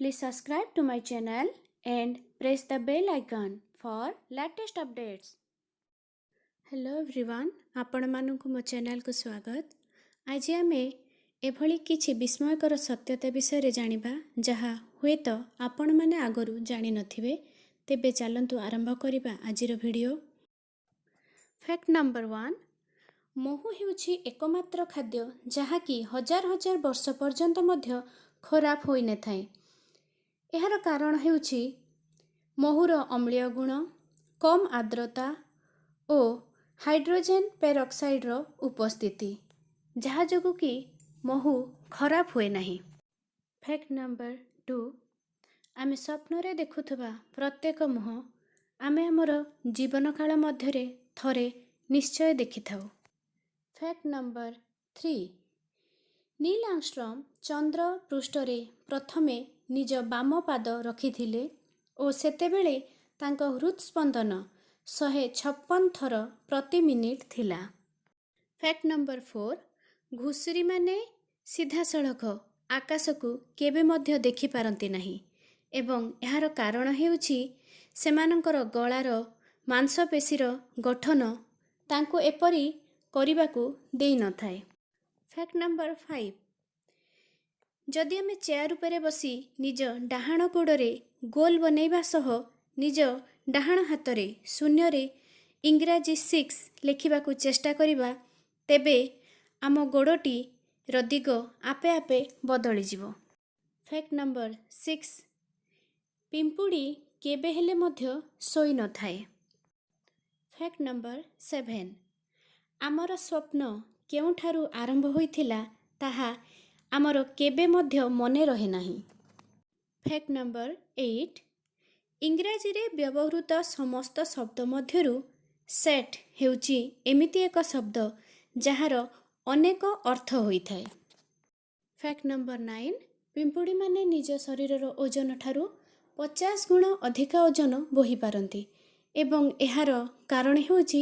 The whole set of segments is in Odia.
Please subscribe to my channel and press the bell icon for latest updates. Hello everyone, ଆପଣମାନଙ୍କୁ ମୋ ଚ୍ୟାନେଲକୁ ସ୍ୱାଗତ। ଆଜି ଆମେ ଏଭଳି କିଛି ବିସ୍ମୟକର ସତ୍ୟତା ବିଷୟରେ ଜାଣିବା, ଯାହା ହୁଏତ ଆପଣମାନେ ଆଗରୁ ଜାଣିନଥିବେ। ତେବେ ଚାଲନ୍ତୁ ଆରମ୍ଭ କରିବା ଆଜିର ଭିଡ଼ିଓ। ଫ୍ୟାକ୍ଟ ନମ୍ବର 1, ମହୁ ହେଉଛି ଏକମାତ୍ର ଖାଦ୍ୟ ଯାହାକି ହଜାର ହଜାର ବର୍ଷ ପର୍ଯ୍ୟନ୍ତ ମଧ୍ୟ ଖରାପ ହୋଇନଥାଏ। ଏହାର କାରଣ ହେଉଛି ମହୁର ଅମ୍ଳୀୟ ଗୁଣ, କମ୍ ଆର୍ଦ୍ରତା ଓ ହାଇଡ୍ରୋଜେନ୍ ପେରକ୍ସାଇଡ଼ର ଉପସ୍ଥିତି, ଯାହା ଯୋଗୁଁ କି ମହୁ ଖରାପ ହୁଏ ନାହିଁ। ଫ୍ୟାକ୍ଟ ନମ୍ବର 2, ଆମେ ସ୍ୱପ୍ନରେ ଦେଖୁଥିବା ପ୍ରତ୍ୟେକ ମୁହଁ ଆମେ ଆମର ଜୀବନକାଳ ମଧ୍ୟରେ ଥରେ ନିଶ୍ଚୟ ଦେଖିଥାଉ। ଫ୍ୟାକ୍ଟ ନମ୍ବର 3, ନୀଲ ଆର୍ମଷ୍ଟ୍ରଙ୍ଗ ଚନ୍ଦ୍ର ପୃଷ୍ଠରେ ପ୍ରଥମେ ନିଜ ବାମ ପାଦ ରଖିଥିଲେ ଓ ସେତେବେଳେ ତାଙ୍କ ହୃଦସ୍ପନ୍ଦନ 156 ଥର ପ୍ରତି ମିନିଟ୍ ଥିଲା। ଫ୍ୟାକ୍ଟ ନମ୍ବର 4, ଘୁଷୁରୀମାନେ ସିଧାସଳଖ ଆକାଶକୁ କେବେ ମଧ୍ୟ ଦେଖିପାରନ୍ତି ନାହିଁ ଏବଂ ଏହାର କାରଣ ହେଉଛି ସେମାନଙ୍କର ଗଳାର ମାଂସପେଶୀର ଗଠନ ତାଙ୍କୁ ଏପରି କରିବାକୁ ଦେଇନଥାଏ। ଫ୍ୟାକ୍ଟ ନମ୍ବର 5, ଯଦି ଆମେ ଚେୟାର ଉପରେ ବସି ନିଜ ଡାହାଣ ଗୋଡ଼ରେ ଗୋଲ ବନେଇବା ସହ ନିଜ ଡାହାଣ ହାତରେ ଶୂନ୍ୟରେ ଇଂରାଜୀ 6 ଲେଖିବାକୁ ଚେଷ୍ଟା କରିବା, ତେବେ ଆମ ଗୋଡ଼ଟିର ଦିଗ ଆପେ ଆପେ ବଦଳିଯିବ। ଫ୍ୟାକ୍ଟ ନମ୍ବର 6, ପିମ୍ପୁଡ଼ି କେବେ ହେଲେ ମଧ୍ୟ ଶୋଇନଥାଏ। ଫ୍ୟାକ୍ଟ ନମ୍ବର 7, ଆମର ସ୍ୱପ୍ନ କେଉଁଠାରୁ ଆରମ୍ଭ ହୋଇଥିଲା, ତାହା ଆମର କେବେ ମଧ୍ୟ ମନେ ରହେ ନାହିଁ। ଫ୍ୟାକ୍ଟ ନମ୍ବର 8, ଇଂରାଜୀରେ ବ୍ୟବହୃତ ସମସ୍ତ ଶବ୍ଦ ମଧ୍ୟରୁ ସେଟ୍ ହେଉଛି ଏମିତି ଏକ ଶବ୍ଦ ଯାହାର ଅନେକ ଅର୍ଥ ହୋଇଥାଏ। ଫ୍ୟାକ୍ଟ ନମ୍ବର 9, ପିମ୍ପୁଡ଼ିମାନେ ନିଜ ଶରୀରର ଓଜନଠାରୁ 50 ଗୁଣ ଅଧିକା ଓଜନ ବୋହିପାରନ୍ତି ଏବଂ ଏହାର କାରଣ ହେଉଛି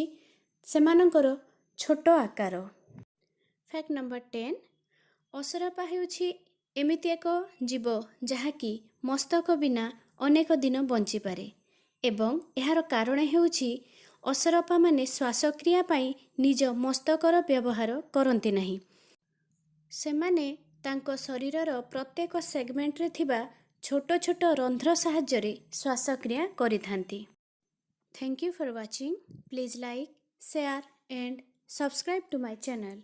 ସେମାନଙ୍କର ଛୋଟ ଆକାର। ଫ୍ୟାକ୍ଟ ନମ୍ବର 10, ଅସରପା ହେଉଛି ଏମିତି ଏକ ଜୀବ ଯାହାକି ମସ୍ତକ ବିନା ଅନେକ ଦିନ ବଞ୍ଚିପାରେ ଏବଂ ଏହାର କାରଣ ହେଉଛି ଅସରପାମାନେ ଶ୍ୱାସକ୍ରିୟା ପାଇଁ ନିଜ ମସ୍ତକର ବ୍ୟବହାର କରନ୍ତି ନାହିଁ। ସେମାନେ ତାଙ୍କ ଶରୀରର ପ୍ରତ୍ୟେକ ସେଗମେଣ୍ଟରେ ଥିବା ଛୋଟ ଛୋଟ ରନ୍ଧ୍ର ସାହାଯ୍ୟରେ ଶ୍ୱାସକ୍ରିୟା କରିଥାନ୍ତି। Thank you for watching. Please like, share and subscribe to my channel.